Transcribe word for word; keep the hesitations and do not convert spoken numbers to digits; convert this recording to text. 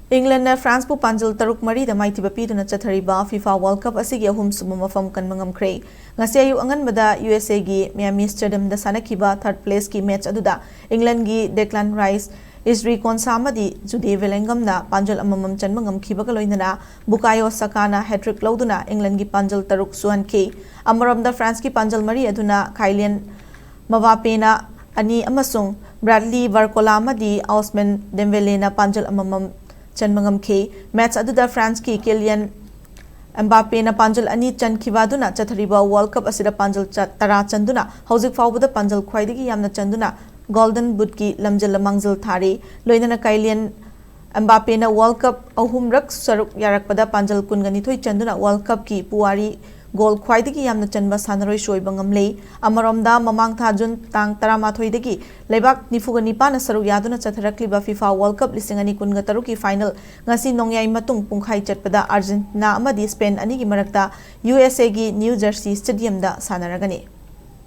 ꯏꯪꯂꯦꯟꯅ ꯐ꯭ꯔꯥꯟꯁꯄꯨ ꯄꯥꯟꯖꯜ ꯇꯔꯨꯛ ꯃꯔꯤꯗ ꯃꯥꯏꯊꯤꯕ ꯄꯤꯗꯨꯅ ꯆꯠꯊꯔꯤꯕ ꯐꯤꯐꯥ ꯋꯥꯔꯜ ꯀꯞ ꯑꯁꯤꯒꯤ ꯑꯍꯨꯝꯁꯨꯕ ꯃꯐꯝ ꯀꯟꯕ ꯉꯝꯈ꯭ꯔꯦ꯫ ꯉꯁꯤ ꯑꯌꯨꯛ ꯑꯉꯟꯕꯗ ꯌꯨ ꯑꯦꯁ ꯑꯦꯒꯤ ꯃꯤꯌꯥꯃꯤ ꯁ꯭ꯇꯦꯗꯤꯌꯝꯗ ꯁꯥꯟꯅꯈꯤꯕ ꯊꯥꯔꯠ ꯄ꯭ꯂꯦꯁꯀꯤ ꯃꯦꯆ ꯑꯗꯨꯗ ꯏꯪꯂꯦꯟꯒꯤ ꯗꯦꯀ꯭ꯂꯥꯟ ꯔꯥꯏꯁ, ꯏꯁ꯭ꯔꯤ ꯀꯣꯟꯁꯥ ꯑꯃꯗꯤ ꯖꯨꯗꯦ ꯕꯦꯂꯦꯡꯒꯝꯅ ꯄꯥꯟꯖꯜ ꯑꯃꯃꯝ ꯆꯟꯕ ꯉꯝꯈꯤꯕꯒ ꯂꯣꯏꯅꯅ ꯕꯨꯀꯥꯌꯣ ꯁꯥꯀꯥꯅ ꯍꯦꯇ꯭ꯔꯤꯛ ꯂꯧꯗꯨꯅ ꯏꯪꯂꯦꯟꯒꯤ ꯄꯥꯟꯖꯜ ꯇꯔꯨꯛ ꯁꯨꯍꯟꯈꯤ꯫ ꯑꯃꯔꯣꯝꯗ ꯐ꯭ꯔꯥꯟꯁꯀꯤ ꯄꯥꯟꯖꯜ ꯃꯔꯤ ꯑꯗꯨꯅ ꯈꯥꯏꯂꯤꯌꯟ ꯃꯕꯥꯄꯦꯅ ꯑꯅꯤ ꯑꯃꯁꯨꯡ ꯕ꯭ꯔꯥꯗꯂꯤ ꯕꯥꯔꯀꯣꯂꯥ ꯑꯃꯗꯤ ꯑꯥꯎꯁꯃꯦꯟ ꯗꯦꯝꯕꯦꯂꯦꯅ ꯄꯥꯟꯖꯜ ꯑꯃꯃꯝ ꯆꯟꯕ ꯉꯝꯈꯤ꯫ ꯃꯦꯆ ꯑꯗꯨꯗ ꯐ꯭ꯔꯥꯟꯁꯀꯤ ꯀꯤꯂꯤꯌꯟ ꯑꯦꯝꯕꯥꯄꯦꯅ ꯄꯥꯟꯖꯜ ꯑꯅꯤ ꯆꯟꯈꯤꯕ ꯑꯗꯨꯅ ꯆꯠꯊꯔꯤꯕ ꯋꯥꯔꯜ ꯀꯞ ꯑꯁꯤꯗ ꯄꯥꯟꯖꯜ ꯆ-, ꯇꯔꯥ ꯆꯟꯗꯨꯅ ꯍꯧꯖꯤꯛ ꯐꯥꯎꯕꯗ ꯄꯥꯟꯖꯜ ꯈ꯭ꯋꯥꯏꯗꯒꯤ ꯌꯥꯝꯅ ꯆꯟꯗꯨꯅ ꯒꯣꯜꯗꯟ ꯕꯨꯠꯀꯤ ꯂꯝꯖꯦꯜꯗ ꯃꯥꯡꯖꯤꯜ ꯊꯥꯔꯤ꯫ ꯂꯣꯏꯅꯅ ꯀꯥꯏꯂꯤꯌꯟ ꯑꯦꯝꯕꯥꯄꯦꯅ ꯋꯥꯔꯜ ꯀꯞ ꯑꯍꯨꯝꯔꯛ ꯁꯔꯨꯛ ꯌꯥꯔꯛꯄꯗ ꯄꯥꯟꯖꯜ ꯀꯨꯟꯒ ꯅꯤꯊꯣꯏ ꯆꯟꯗꯨꯅ ꯋꯥꯔꯜ ꯀꯞꯀꯤ ꯄꯨꯋꯥꯔꯤ ꯒꯣꯜ ꯈ꯭ꯋꯥꯏꯗꯒꯤ ꯌꯥꯝꯅ ꯆꯟꯕ ꯁꯥꯟꯅꯔꯣꯏꯁꯨ ꯑꯣꯏꯕ ꯉꯝꯂꯦ꯫ ꯑꯃꯔꯣꯝꯗ, ꯃꯃꯥꯡ ꯊꯥ ꯖꯨꯟ ꯇꯥꯡ ꯇꯔꯥꯃꯥꯊꯣꯏꯗꯒꯤ ꯂꯩꯕꯥꯛ ꯅꯤꯐꯨꯒ ꯅꯤꯄꯥꯟꯅ ꯁꯔꯨꯛ ꯌꯥꯗꯨꯅ ꯆꯠꯊꯔꯛꯂꯤꯕ ꯐꯤꯐꯥ ꯋꯥꯔꯜ ꯀꯞ ꯂꯤꯁꯤꯡ ꯑꯅꯤ ꯀꯨꯟꯒ ꯇꯔꯨꯛꯀꯤ ꯐꯥꯏꯅꯦꯜ ꯉꯁꯤ ꯅꯣꯡꯌꯥꯏ ꯃꯇꯨꯡ ꯄꯨꯡꯈꯥꯏ ꯆꯠꯄꯗ ꯑꯥꯔꯖꯦꯟꯇꯤꯅꯥ ꯑꯃꯗꯤ ꯁ꯭ꯄꯦꯟ ꯑꯅꯤꯒꯤ ꯃꯔꯛꯇ ꯌꯨ ꯑꯦꯁ ꯑꯦꯒꯤ ꯅ꯭ꯌꯨ ꯖꯔꯁꯤ ꯁ꯭ꯇꯦꯗꯤꯌꯝꯗ ꯁꯥꯟꯅꯔꯒꯅꯤ꯫